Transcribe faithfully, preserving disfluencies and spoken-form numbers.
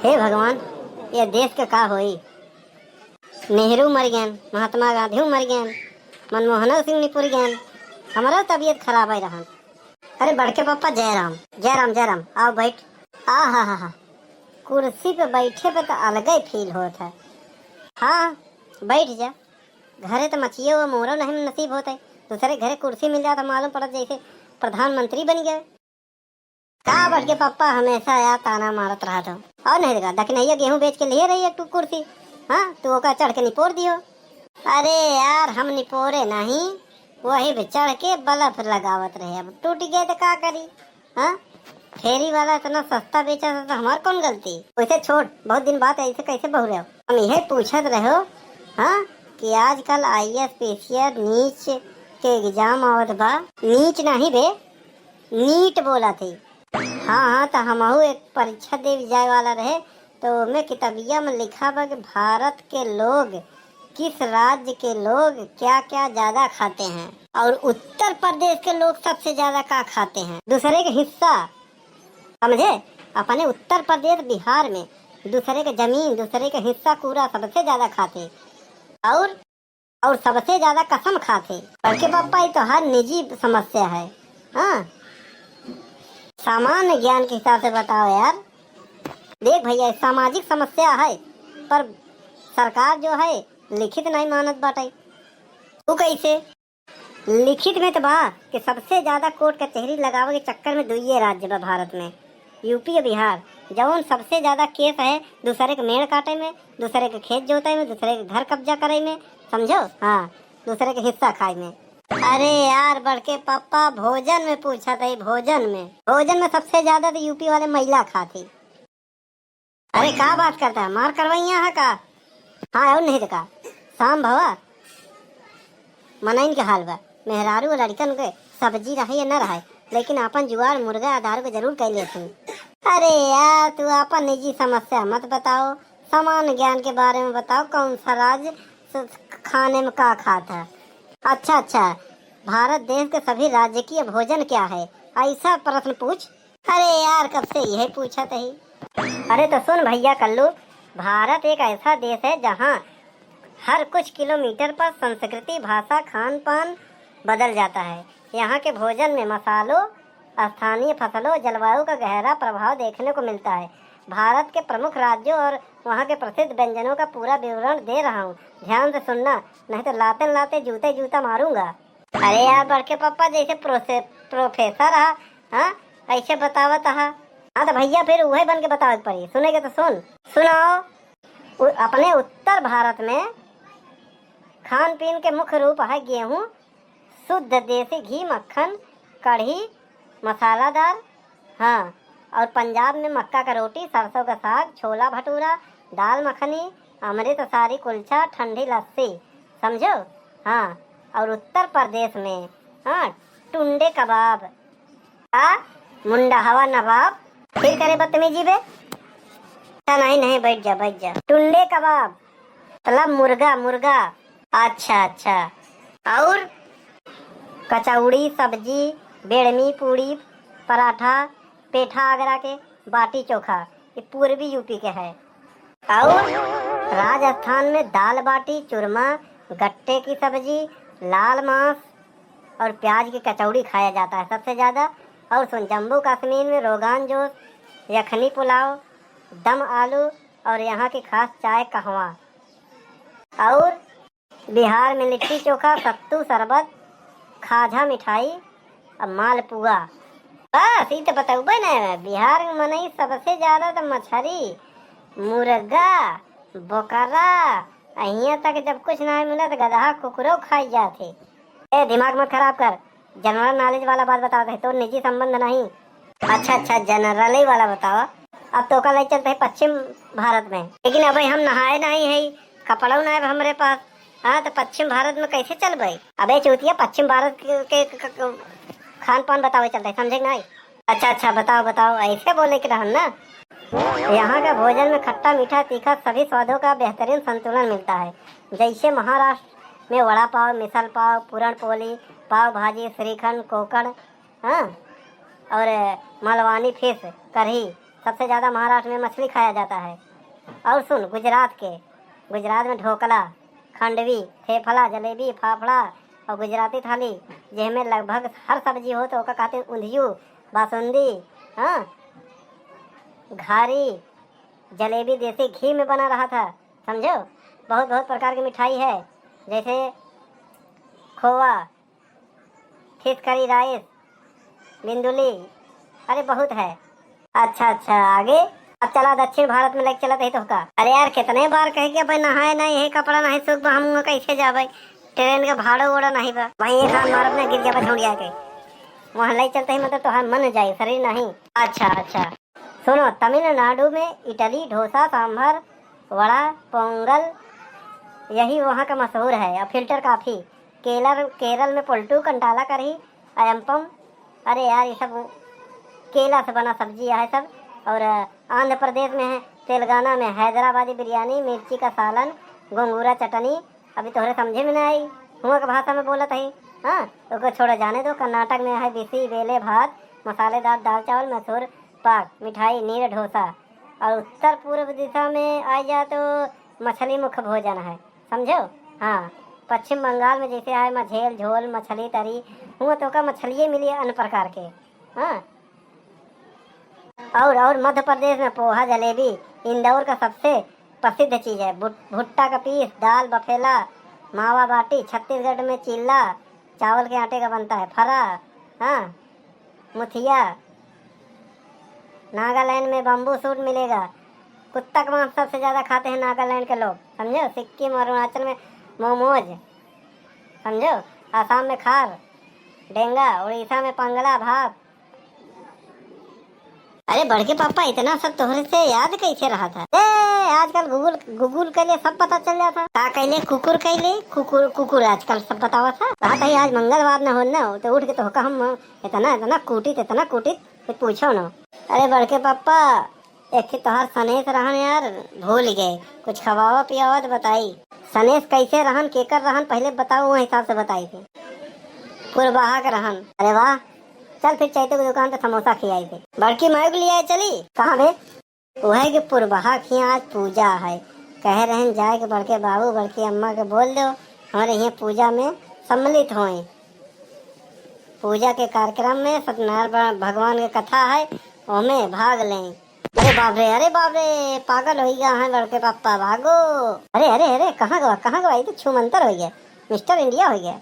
हे भगवान, ये देश के का होई? नेहरू मर गयन, महात्मा गांधी मर गयन, मनमोहन सिंह निपुर गयन, हमारा तबीयत खराब है रहन। अरे बड़के पापा, जय राम, जय राम, जय राम, आओ बैठ। आ हा हा हा, कुर्सी पे बैठे पे तो अलग ही फील होत है। हाँ, बैठ जा। घरे तो मछियो और मोरो नहीं नसीब होते, दूसरे घरे कुर्सी मिल जाता, मालूम पड़त जैसे प्रधानमंत्री बन गए। का बड़के पप्पा हमेशा यार ताना मारत रहत हो। और नहीं देखा, दखिनैया गेहूं बेच के लिए रही एक ठो कुर्सी, हाँ, तू ओका चढ़ के निपोर दियो। अरे यार, हम निपोरे नहीं, वही पे चढ़ के बल्ब लगावत रहे। अब टूट गए तो का करी? हाँ, फेरी वाला इतना सस्ता बेचा था तो हमार कौन गलती? वैसे छोड़, बहुत दिन बाद ऐसे कैसे बहुरे हो? हम यही पूछत रहो, हाँ, कि आजकल I S P C S NEET के एग्जाम आवत बा। नीट नहीं बे, नीट बोला थी। हाँ हाँ, तो हमहू एक परीक्षा दे जाए वाला रहे, तो ओमे किताबिया में लिखा बा कि भारत के लोग, किस राज्य के लोग क्या क्या ज्यादा खाते हैं और उत्तर प्रदेश के लोग सबसे ज्यादा का खाते हैं, दूसरे के हिस्सा, समझे? अपने उत्तर प्रदेश, बिहार में दूसरे के जमीन, दूसरे के हिस्सा पूरा सबसे ज्यादा खाते। और और सबसे ज्यादा कसम खाते। बड़के पप्पा, ये तो हर निजी समस्या है। हाँ, सामान्य ज्ञान के हिसाब से बताओ यार। देख भैया, ये सामाजिक समस्या है, पर सरकार जो है लिखित नहीं मानत बाटे। तू कैसे? लिखित में तो बा कि सबसे ज्यादा कोर्ट कचहरी लगावे के चक्कर में दुइये राज्य बा भारत में, यू पी और बिहार, जौन सबसे ज्यादा केस है दूसरे के मेड़ काटे में, दूसरे के खेत जोते में, दूसरे के घर कब्जा करे में, समझो? हाँ, दूसरे के हिस्सा खाए में। अरे यार, बड़के पप्पा, भोजन में पूछत है, भोजन में, भोजन में सबसे ज्यादा तो यू पी वाले महिला खाती। अरे का बात करता है, मार करवाइया है का? हाँ, और नहीं तो का, शाम भवा मनइन के हाल बा, मेहरारू और लड़कन के सब्जी रहे या न रहे, लेकिन आपन जुगाड़ मुर्गा आ दारू के जरूर कर लेते। अरे यार, तू आपन निजी समस्या मत बताओ, सामान्य ज्ञान के बारे में बताओ, कौन सा राज्य स-, खाने में का खाता है? अच्छा अच्छा, भारत देश के सभी राज्य की भोजन क्या है, ऐसा प्रश्न पूछ। अरे यार, कब से यही पूछत ही। अरे तो सुन भैया कल्लू, भारत एक ऐसा देश है जहाँ हर कुछ किलोमीटर पर संस्कृति, भाषा, खान पान बदल जाता है। यहाँ के भोजन में मसालों, स्थानीय फसलों, जलवायु का गहरा प्रभाव देखने को मिलता है। भारत के प्रमुख राज्यों और वहाँ के प्रसिद्ध व्यंजनों का पूरा विवरण दे रहा हूँ, ध्यान से सुनना, नहीं तो लाते लाते जूते जूता मारूंगा। अरे यार, बड़के पप्पा जैसे प्रोसे-, प्रोफेसर हा, हाँ, ऐसे बतावत हा। हाँ, तो भैया फिर उहे बन के बतावे के पड़ी। सुने के तो सुन। सुनाओ। उ-, अपने उत्तर भारत में खान पीन के मुख्य रूप है गेहूँ, शुद्ध देसी घी, मक्खन, कढ़ी, मसालादार, हाँ, और पंजाब में मक्का का रोटी, सरसों का साग, छोला भटूरा, दाल मखनी, अमृतसरी कुलचा, ठंडी लस्सी, समझो? हाँ, और उत्तर प्रदेश में, हाँ, टुंडे कबाब। का? मुंडा हवा नवाब? फिर करे बदतमीजी बे? अच्छा, नहीं, नहीं, बैठ जा, बैठ जा। टुंडे कबाब, मतलब मुर्गा, मुर्गा। अच्छा, अच्छा। और? कचौड़ी, सब्जी, बेड़मी, पूड़ी, पराठा, पेठा आगरा के, बाटी चोखा, ये पूर्वी यू पी के है। और राजस्थान में दाल बाटी चूरमा, गट्टे की सब्जी, लाल मांस और प्याज की कचौड़ी खाया जाता है सबसे ज़्यादा। और सुन, जम्मू कश्मीर में रोगान जोश, यखनी पुलाव, दम आलू और यहाँ की खास चाय कहवा। और बिहार में लिट्टी चोखा, सत्तू शरबत, खाजा मिठाई और मालपुआ। बस, ई तो बतउबे न है। बिहार में मनई सबसे ज्यादा तो मछरी, मुर्गा, बोकरा, आ हियां तक जब कुछ ना मिला तो गदहा कुकुरो खाई जात है। ए, दिमाग मत खराब कर, जनरल नॉलेज वाला बात बतावत है, तोर निजी संबंध नहीं। अच्छा, अच्छा, जनरल ही वाला बतावा। अब तो ओका ले चलते हैं पश्चिम भारत में, लेकिन अबे हम नहाए नहीं है, कपड़ो ना है हमरे पास। हाँ, तो पश्चिम भारत में कैसे चलबे? अबे चूतिया, पश्चिम भारत के, के, के, के खान पान बतावे चलते, समझे कि नहीं? अच्छा, अच्छा, बताओ, बताओ, ऐसे बोले के रहन ना। यहाँ का भोजन में खट्टा, मीठा, तीखा सभी स्वादों का बेहतरीन संतुलन मिलता है। जैसे महाराष्ट्र में वड़ा पाव, मिसल पाव, पूरण पोली, पाव भाजी, श्रीखंड, कोकण, हाँ, और मलवानी फिश कढ़ी, सबसे ज्यादा महाराष्ट्र में मछली खाया जाता है। और सुन, गुजरात के, गुजरात में ढोकला, खांडवी, थेपला, जलेबी, फाफड़ा और गुजराती थाली, जेहमें लगभग हर सब्जी हो, तो ओका कहते हैं उंधियू, बासुंदी, हाँ, घारी, जलेबी देसी घी में बना रहा था, समझो। बहुत बहुत प्रकार की मिठाई है, जैसे खोवा, फिश करी राइस, बिंदुली, अरे बहुत है। अच्छा अच्छा, आगे? अब चला दक्षिण भारत में लेके चलत ही तोहका। अरे यार, कितने बार कहे कि भाई नहाए नहीं है, कपड़ा नहीं सूख बा, हम कैसे जाबे? ट्रेन के भाड़ो ओड़ा नहीं बा। भाई एक हाथ मारब ना, गिर जाबे झौंडिया के। वहाँ ले चलते ही मतलब तोहार मन जाए, शरीर नहीं। अच्छा अच्छा, सुनो, तमिलनाडु में इडली, डोसा, सांभर, वड़ा, पोंगल, यही वहाँ का मशहूर है। और फिल्टर कॉफी, केरल, केरल में पुल्टू, कंटाला करी, अयम्पम, अरे यार, ये सब केला से बना सब्जी है सब। और आंध्र प्रदेश में है, तेलंगाना में हैदराबादी बिरयानी, मिर्ची का सालन, गोंगूरा चटनी। अभी तोहरे समझे में ना आई, हुआं के भाषा में बोलत है। हाँ, ओके छोड़ा, जाने दो। कर्नाटक में है बिसी बेले भात, मसालेदार दाल चावल, मसूर पाक, मिठाई, नीर डोसा। और उत्तर पूर्व दिशा में आ जाए तो मछली मुख्य भोजन है, समझो। हाँ, पश्चिम बंगाल में जैसे है मझेल, झोल, मछली तरी, हुआं तो का मछलिए मिली अन्य प्रकार के। हाँ, और और मध्य प्रदेश में पोहा, जलेबी, इंदौर का सबसे प्रसिद्ध चीज है। भुट-, भुट्टा का पीस, दाल बफेला, मावा बाटी, छत्तीसगढ़ में चीला, चावल के आटे का बनता है, फरा, हाँ, मुथिया। नागालैंड में बम्बू सूट मिलेगा। कुत्ता का मांस सबसे ज्यादा खाते हैं नागालैंड के लोग, समझो। सिक्किम और अरुणाचल में मोमोज, समझो। आसाम में खार, डेंगा, उड़ीसा में पंगला भात। अरे बड़के पापा, इतना सब तोहरे से याद कैसे रहा था? ए, आजकल गूगल, गूगल के लिए सब पता चल जाता। का कैले? कुकुर कैले? कुकुर, कुकुर आजकल सब बतावा था। कहा था आज मंगलवार न हो न, तो उठ के तोहका हम इतना, इतना कूटित, इतना कूटित, फिर पूछो न। अरे बड़के पापा, एक ठे तोहार सनेस रहन यार, भूल गए। कुछ खवावा पियावा तो बताई। सनेस कैसे रहन, केकर रहन, पहले बताओ, वो हिसाब से बताई थे। पुरबाहा के रहन। अरे वाह, चल फिर चैते की दुकान पे समोसा खियाई थे। बड़की माई को ले आए चली। कहाँ बे? वह के पुरबाहा के यहाँ आज पूजा है। कहे रहन जाए के बड़के बाबू, बड़की अम्मा के बोल दो, हमारे यहाँ पूजा में सम्मिलित होए। पूजा के कार्यक्रम में सत्यनारायण भगवान के कथा है, ओमे भाग लें। अरे बाप रे, अरे बाप रे, पागल हो गया है बड़के पापा, भागो। अरे अरे अरे, कहाँ गवा, कहाँ गवा? ये तो छूमंतर हो गया, मिस्टर इंडिया हो गया।